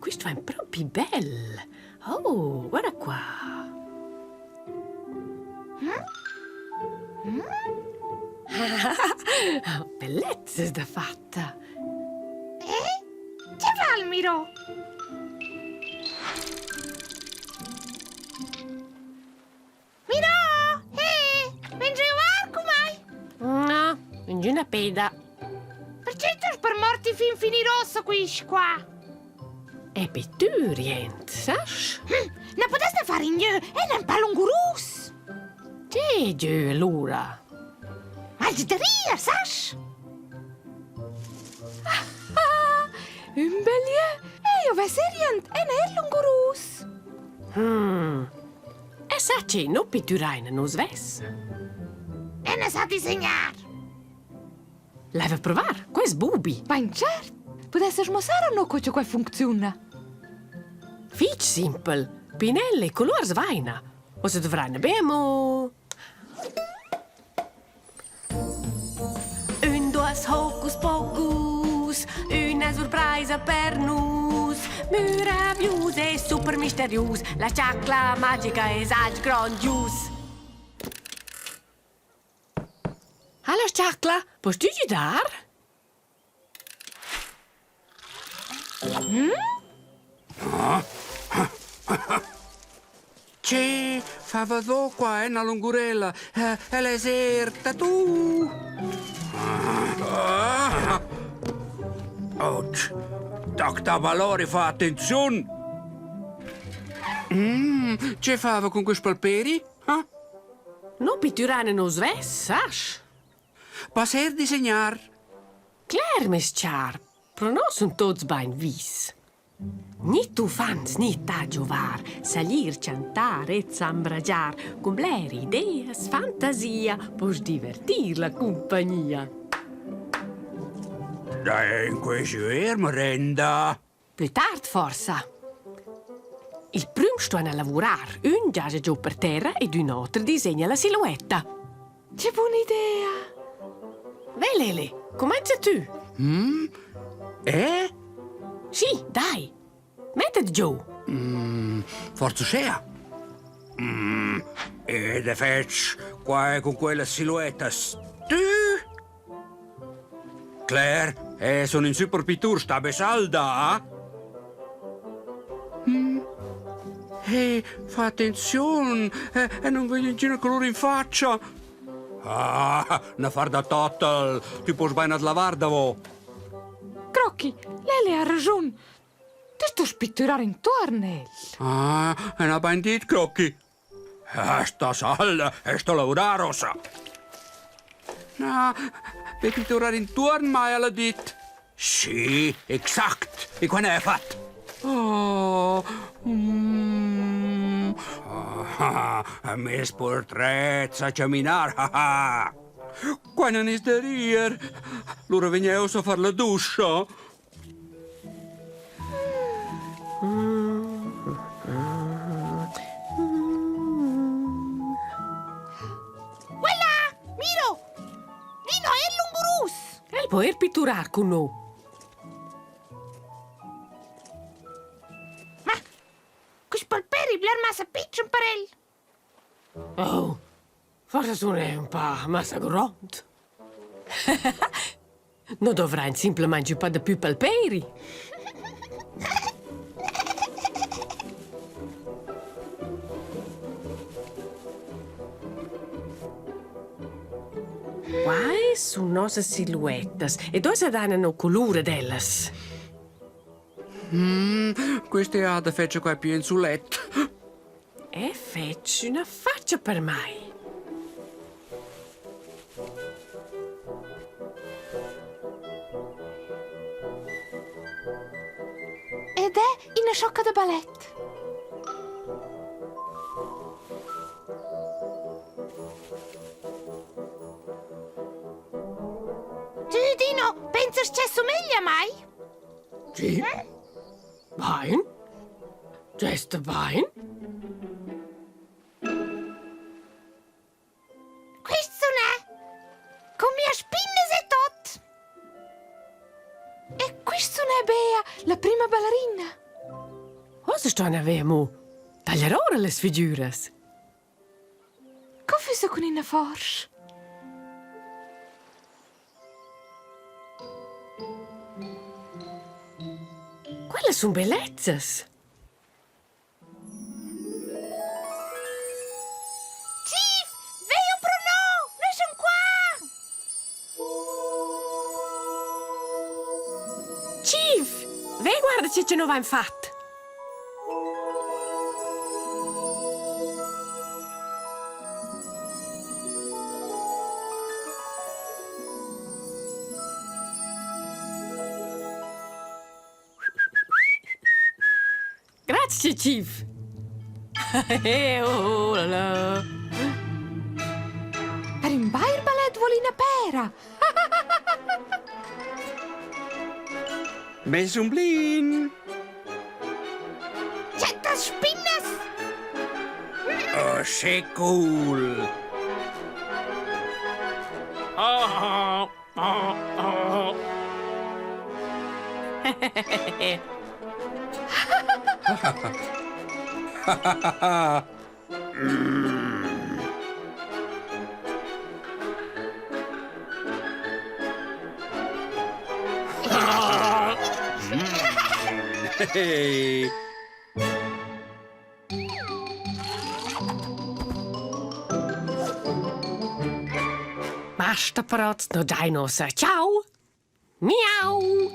Questo è proprio bel. Oh, guarda qua. Mm? Mm? Bellezza da fatta. Eh? Che fa il Miro? Miro! Eh! Vegn giovar cu mai? No, ningüna peda. Perché tu per morti fin finir ossa quist qua? E pittur, jent, sas? Hm, na pudess ne far in gnö, el è un pa lungurus. Che giö allura? Mal da rir, sas? Ün bel jö! Eu vess erient e neir lungurus. Hmm. E sa che no pitturaina nus vess. E ne sa disegnar. Leva provar, quai es bubi. Bain tschert! Pudessas muossar a no co cha quai funcziuna? Fich simpel. Pinelle e colurs vaina. Ussa dovraina be amo Ün duos hocus pocus, üna surpraisa per nus. Meraviglius e super misterius, la chacla magica es alch grondius. Hallo chacla, post tü güdar? Che fava vo qua ena lungurella? Ella es erta tu. Ouch. Doctor Valori fa attenziun. Mm, che fava cun quist palperi? Ha? No pitturane nos vess, sasch? Poss eir disegnar? Cler, meis char, pro no sun tuots bainvis. Ni uffants ni da giovar, saglir, chantar e zambragiar, cun bler ideas, fantasia, poss divertir la cumpagnia. Dai, in quei er merenda. Plü tard forsa. Il prüm sto a lavurar, ün giaja giò per terra ed ün oter disegna la siluetta. Che buna idea! Ve Lele, cumainza tü. Mm? Eh? Sì, dai. Mettet giù. Mm, forza uschea. Mm, ed è fetg qua con quella siluetta. Tü? Cler, eh, sun ün super pittur, sta be salda, ah? Mm. Hey, fa attenziun, eh, e non vegn ingüna colur in faccia. Ah, 'na far da total, tü post bain at lavar davo. Crocchi, Leli ha raschun. Ti stost pitturar intuorn el. Ah, e n'ha bain dit, Crocchi. Sta sal e sto lavurar ussa. Na, be pitturar intuorn m'ha ella dit. Sì, exact. E quant è fat? Oh, mm, ah, mes purtret sa chaminar, ha, Qua non es da rir. Lura vegn eu a far la duscha. Quella! Miro! Dino è lungurus! El po er pitturar cun nu. Ma quist palperi bler massa pitschen per el. Oh, forsa sun eu ün pa massa grond. No dovrain simplamaing ün pa dapü palperi. Quai sun nossas siluettas ed uossa daina no culur ad ellas. Mm, questa jada fetscha quai più in sulet. E fetsch üna fatscha per mai. Ed è ina schocca da ballet. Tü, Dino, pensas che sumeglia mai? Sì. Bain? Gest bain? Quist sun è cun mia spinnas e tot. E quist sun è Bea, la prima ballerina. Uossa ston haver mo tagliar ora las figüras. Co füssa cun ina forsch? Quellas sun bellezzas. Chief, vegl Bruno, noi sun qua! Chief, ve guarda che che no vain fat. Grazie, Chief. oh, la, la. Per ün vair ballet vuol ina pera. Mes umblin! Cettas spinnas! Oh, che cool! Oh, oh, oh. Hey. Basta però, no dai nossa. Ciao! Miau!